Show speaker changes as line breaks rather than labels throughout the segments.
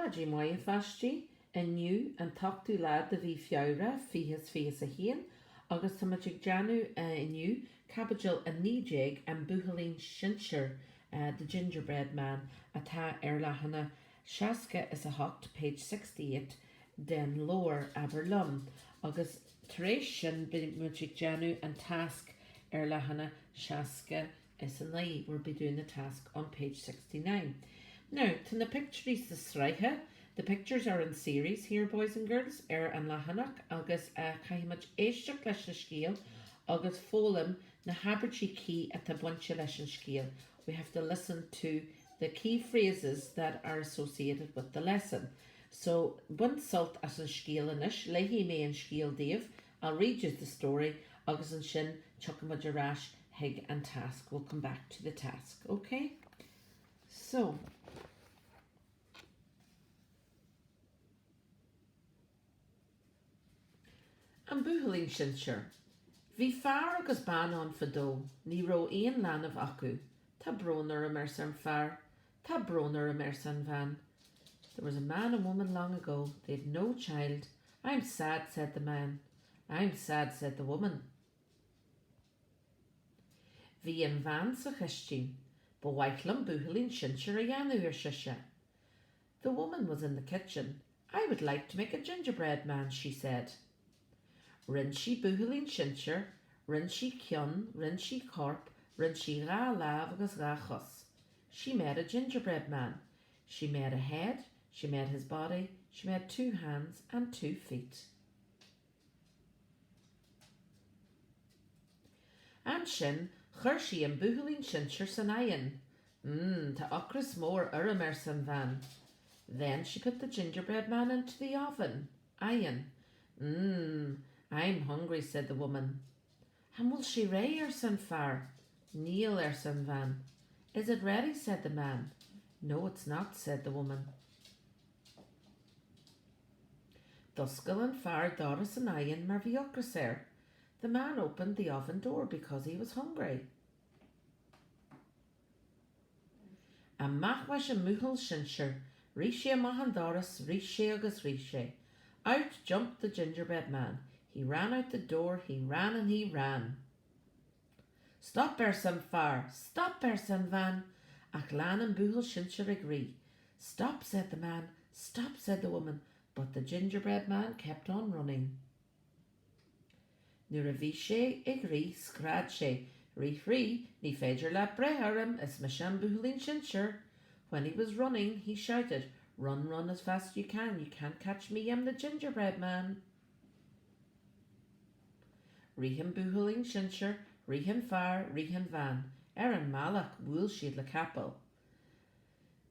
Maidin mhaith a pháistí, inniu an t-ochtú lá de mhí Feabhra 2021 agus tá muid ag déanamh inniu caibidil 19 An Buachaillín Sinsir, The Gingerbread Man, atá ar leathanach 68, page 68, den leabhar Abair Liom agus tar éis sin beidh muid ag déanamh an tasc ar leathanach 60 is 9, we'll be doing the task on page 69. Now, tá na pictiúirí sa sraithe, the pictures are in series here, boys and girls, ar an leathanach agus caithfidh muid éisteacht leis an scéal agus foghlaim na habairtí cuí atá bainte leis an scéal. We have to listen to the key phrases that are associated with the lesson. So, bain sult as an scéal anois, léifidh mé an scéal daoibh, I'll read you the story agus ansin tiocfaidh muid ar ais chuig an tasc, we'll come back to the task, ok? So. An Buachaillín Sinsir Bhí fear agus bean ann fadó. Ní raibh aon leanbh acu. Tá brón orm, arsa an fear. Tá brón orm, arsa an bhean. There was a man and woman long ago. They had no child. I'm sad, said the man. I'm sad, said the woman. Bhí an bhean sa chistin. Ba mhaith liom buachaillín sinsir a dhéanamh, ar sise. The woman was in the kitchen. I would like to make a gingerbread man, she said. Rinne sí buachaillín sinsir, rinne sí ceann, rinne sí corp, rinne sí dhá lámh agus dhá chos. She made a gingerbread man. She made a head, she made his body, she made two hands and two feet. Ansin, chuir sí an buachaillín sinsir san oigheann. Mmm, tá ocras mór orm, arsa an bhean. Then she put the gingerbread man into the oven, oigheann. Mmm, I'm hungry, said the woman. An bhfuil sé réidh? arsa an fear. Níl, arsa an bhean. Is it ready? said the man. No, it's not, said the woman. D'oscail an fear doras an oighinn mar bhí ocras air. The man opened the oven door because he was hungry. Amach leis an mbuachaill sinsir. Rith sé amach an doras, rith sé agus rith sé. Out jumped the gingerbread man. He ran out the door, he ran and he ran. Stop, arsa an fear. Stop, arsa an bhean. Ach lean an buachaill sinsir ag rith. Stop, said the man. Stop, said the woman. But the gingerbread man kept on running. Nuair a bhí sé ag rith, scread sé, Rith, rith, ní féidir leat breith orm, is mise an buachaillín sinsir. When he was running, he shouted, Run, run as fast you can, you can't catch me, I'm the gingerbread man. Rith an buachaillín sinsir, rith an fear, rith an bhean. Ar an mbealach, bhuail siad le capall.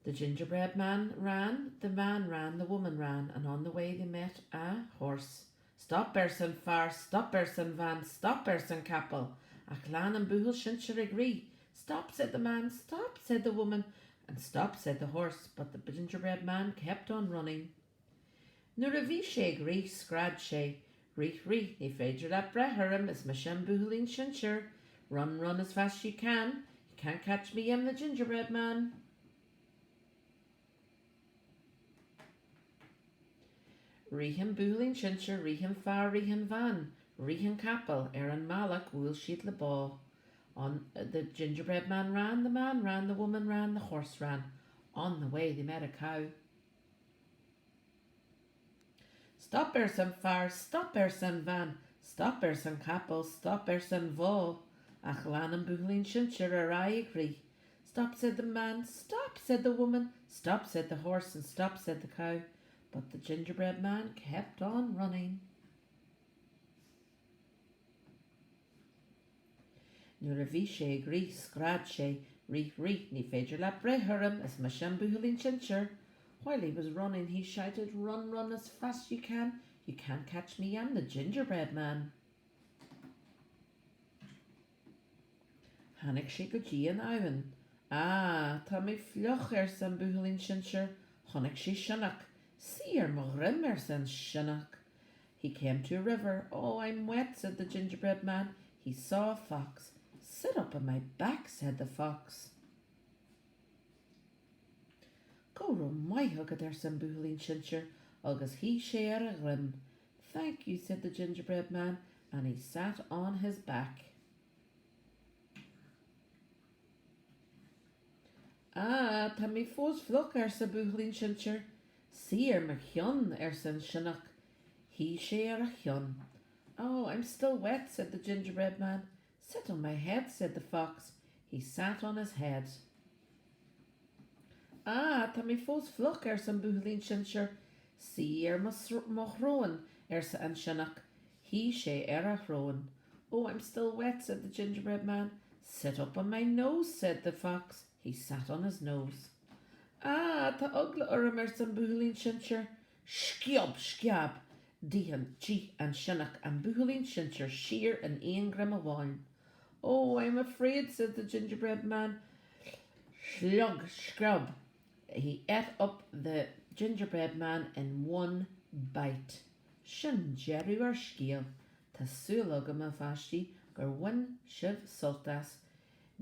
The gingerbread man ran, the man ran, the woman ran, and on the way they met a horse. Stop, arsa an fear, stop, arsa an bhean, stop, arsa an capall. Ach lean an buachaill sinsir ag rith. Stop, said the man, stop, said the woman, and stop, said the horse, but the gingerbread man kept on running. Nuair a bhí sé ag rith, scread sé, Rith, rith, ní féidir leat breith orm, is mise an buachaillín sinsir. Run, run as fast you can, you can't catch me, I'm the gingerbread man. Rith an buachaillín sinsir, rith an fear, rith an bhean, rith an capall, ar an mbealach bhuail siad le bó. On the gingerbread man ran, the man ran, the woman ran, the horse ran. On the way they met a cow. Stop, arsa an fear, stop, arsa an bhean, stop, arsa an capall, stop, arsa an bhó, ach lean an buachaillín sinsir ar aghaidh ag rith. Stop, said the man, stop, said the woman, stop, said the horse, and stop, said the cow, but the gingerbread man kept on running. Nuair a bhí sé ag rith, scread sé, Rith, rith, ní féidir leat breith orm, is mise an buachaillín sinsir. While he was running, he shouted, Run, run as fast you can, you can't catch me, I'm the gingerbread man. Tháinig sé go dtí an abhainn. Á, tá mé fliuch, arsa an buachaillín sinsir. Chonaic sé sionnach. Suigh ar mo dhroim, arsa an sionnach. He came to a river. Oh, I'm wet, said the gingerbread man. He saw a fox. Sit up on my back, said the fox. Go raibh maith agat, arsa an buachaillín sinsir, agus shuigh sé ar a dhroim. Thank you, said the gingerbread man, and he sat on his back. Á, tá mé fós fliuch, arsa buachaillín sinsir. Suigh ar mo cheann, arsa an sionnach. Shuigh sé ar a cheann. Oh, I'm still wet, said the gingerbread man. Sit on my head, said the fox. He sat on his head. Á, tá mé fós fliuch, arsa an buachaillín sinsir. Suigh ar mo shrón, arsa an sionnach. Shuigh sé ar a shrón. Oh, I'm still wet, said the gingerbread man. Sit up on my nose, said the fox. He sat on his nose. Á, tá eagla orm, arsa an buachaillín sinsir. Sciob! Sceab! D'ith an, d'ith an sionnach an buachaillín sinsir siar in aon ghreim amháin. Oh, I'm afraid, said the gingerbread man. Sliog! Screab! He ate up the gingerbread man in one bite. Sin deireadh ár scéil. Tá súil agam, a pháistí, gur bhain sibh sult as.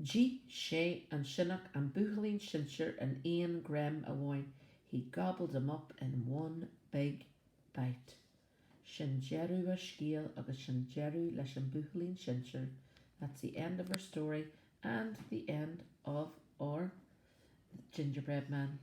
D'ith sé an sionnach an buachaillín sinsir in aon ghreim amháin. He gobbled him up in one big bite. Sin deireadh ár scéil agus sin deireadh leis an buachaillín sinsir. That's the end of our story and the end of our gingerbread man.